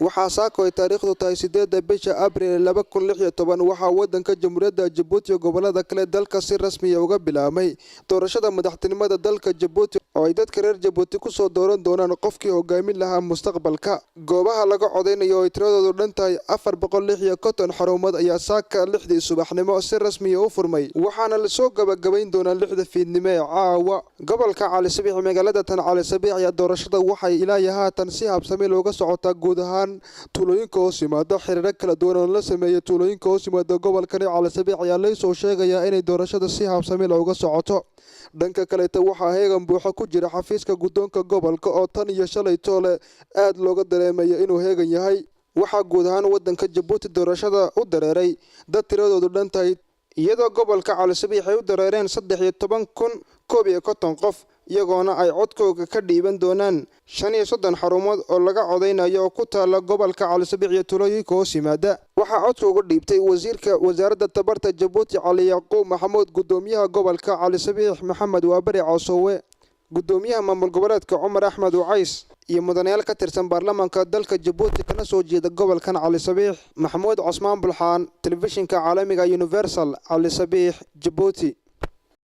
Waxaa saako ay taariikhdu tahay 8-da bisha Abriil 2016, waxaa wadanka Jamhuuriyadda Jabuuti iyo gobolada kale dalka si rasmiya uga bilaabmay doorashada madaxtinimada dalka Jabuuti, oo ay dadka reer Jabuuti kusoo dooran doonaan qofkii hogaamin lahaa mustaqbalka. Goobaha laga codeynayo oo ay tiradoodu dhan tahay 456 xarumood ayaa saaka 6dii subaxnimo si rasmiya u furmay, waxaana lasoo gabagabayn doonaa 6da fiidnimo ee caawa. Gobolka Cali Sabiix, magaalada tan Cali Sabiix, ayaa doorashada waxay ilaa iyo haatan si habsami looga socotaa guud ahaan tuulooyinka hoos yimaada. Xiriiro kala duwan oo la sameeyay tuulooyinka hoos yimaada gobolkani Cali Sabiix ayaa laysoo sheegayaa inay doorashada si habsami looga socoto. Dhanka kaleeta, waxaa heegan buuxa ku jira xafiiska guddoonka gobolka, oo tan iyo shalay toole aad looga dareemaya inuu heegan yahay. Waxaa guud ahaan wadanka Jabuuti doorashada u dareeray dad tiradoodu dhan tahay, iyadoo gobolka Cali Sabiix ay u dareereen 13,051 qof, iyagoona ay codkooga ka dhiiban doonaan 35 xarumood oo laga codaynayo oo ku taala gobolka Cali Sabiix iyo tuulooyinka hoos yimaada. Waxaa codka uga dhiibtay wasiirka wasaaradda tabarta Jabuuti Cali Yacquub Maxamuud, gudoomiyaha gobolka Cali Sabiix Maxamed Waabari Coosowe, gudoomiyaha maamul goboleedka Cumar Axmed Ucays iyo mudanayaal ka tirsan baarlamaanka dalka Jabuuti kana soo jeeda gobolkan Cali Sabiix. Maxamuud Cosmaan Bulxaan, telefishinka caalamiga Universal, Cali Sabiix, Jabuuti.